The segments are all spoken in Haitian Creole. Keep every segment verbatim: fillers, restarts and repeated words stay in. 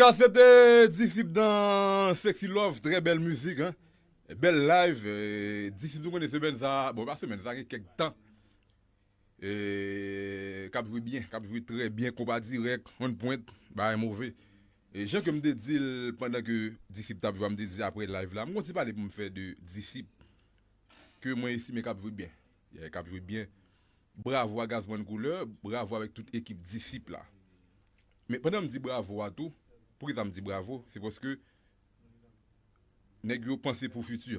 Sa se te Disip dan Sexy Love, trè bèl mizik, hein. Bèl live, eh, Disip nou konnen semèn sa, bon, pa semèn sa, gen kèk tan. Eh, k ap jwe byen, k ap jwe trè byen, konpa dirèk, on pwent, bagay move. E jan ke m te di l pandan ke Disip t ap jwe a, m te di apre live la, m gon ti pale pou m fè de Disip ke mwen estime k ap jwe byen. Yeah, k ap jwe byen. Bravo a Gazman Koulè, bravo avèk tout ekip Disip la. Men pandan m di bravo a tou, poukisa m di bravo? Se paske nèg yo panse pou fiti.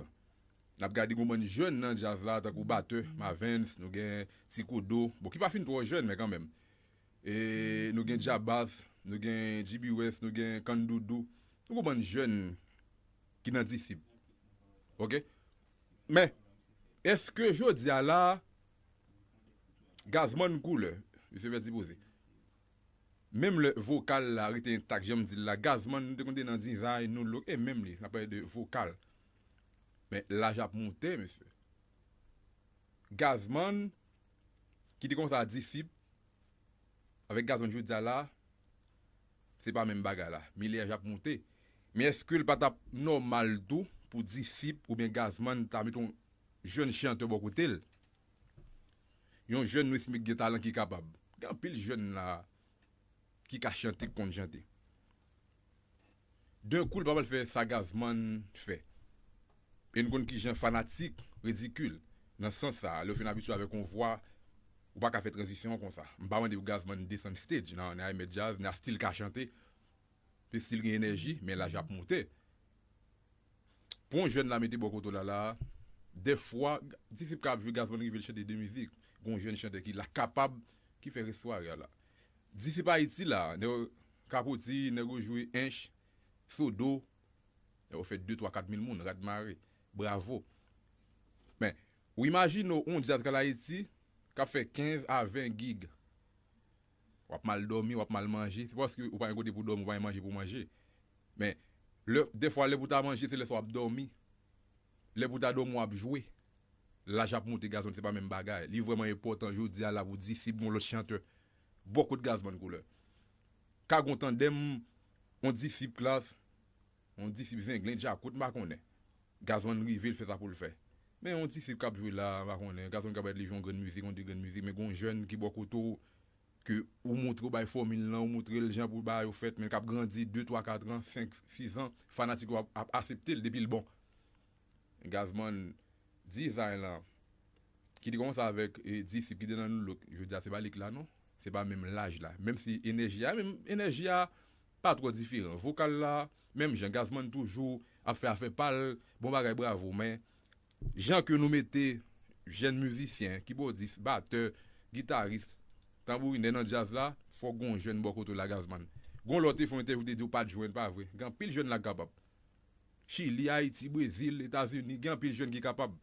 N ap gade gon bann jèn nan djaz la, tankou batè, Mavens, nou gen Ti Kodo, bon, ki pa fin twò jèn, men kanmenm. E nou gen Djabas, nou gen G B West, nou gen Kandoudou. Nou gon bann jèn ki nan Disip. Oke? Men, èske jodi a la, Gazman Koulè, misye fè ti poze. Menm lè vokal la rete entak, jan m di l la, Gazman, nou te konn te nan dizay, nou look, e menm li, n ap pale de vokal. Men laj ap moute, mesye. Gazman, ki te konsa Disip, avèk Gazman jodi a la, se pa menm bagay la. Men laj ap moute. Men èske l pa t ap nòmal tou pou Disip oubyen Gazman ta mete yon jèn chantè bò kote l? Yon jèn nou estime ki gen talan, ki kapab. Gen anpil jèn la ki ka chante, ki konn chante. D'un coup, l pa pral fè sa Gazman fè. E n konn kijan fanatik ridikil. Nan sans sa, lè w fin abitye avèk yon vwa, ou pa ka fè tranzisyon an konsa. M pa mande pou Gazman desann stage nan, nan Aymet Djaz, nan stil ka chante. Se stil gen enèji, men laj ap moute. Pou yon jèn la mete bò kote w la la, dèfwa, Disip ka ap jwe, Gazman rive l chante de mizik. Gon jèn chantè ki la kapab, ki fè rès sware a la. Disip Ayiti la, nèg yo Kapoti, nèg yo jwe Ench, Sodo, nèg yo fè de, twa, kat mil moun, rad mare. Bravo. Men, ou imajine w, yon djaz k al Ayiti, k ap fè kenz a ven gig. W ap mal dòmi, w ap mal manje. Se paske ou pa gen kote pou dòmi, ou pa gen manje pou manje. Men, lè, dèfwa, lè pou ta manje, se lè sa w ap dòmi. Lè pou ta dòmi, w ap jwe. Laj ap moute, Gazman, se pa menm bagay. Li vrèman enpòtan jodi a la pou Disip gon lòt chantè bò kot Gazman Koulè. Ka gon tandèm, yon Disip Klass, yon Disip Zenglen, Djakout, m pa konnen. Gazman rive, l fè sa pou l fè. Men yon Disip k ap jwe la, m pa konnen. Gazman kapab li jwe yon grenn mizik, yon de grenn mizik, men gon jèn ki bò kote w, ke ou montre w bay fòmil lan, ou montre l jan pou bagay yo fèt, men l k ap grandi de, twa, kat an, senk, sis an, fanatik yo ap, ap aksepte l depi l bon. Gazman, dizay lan, ki te kòmanse avèk, e, Disip, ki te nan nou look, jodi a se pa li k la non, se pa menm laj la. Menm si enèji a, menm enèji a pa twò diferan. Vokal la, menm jan, Gazman toujou ap fè afè pa l, bon bagay, bravo, men jan ke nou mete jèn mizisyen, kibòdis, batè, gitaris, tanbourinè nan djaz la, fòk gon jèn bò kote w la, Gazman. Gon lè w te fè yon entèvyou, w te di w pa t jwenn, pa vre. Gen anpil jèn la k kapab. Chili, Ayiti, Brezil, Etazini, gen anpil jèn ki kapab.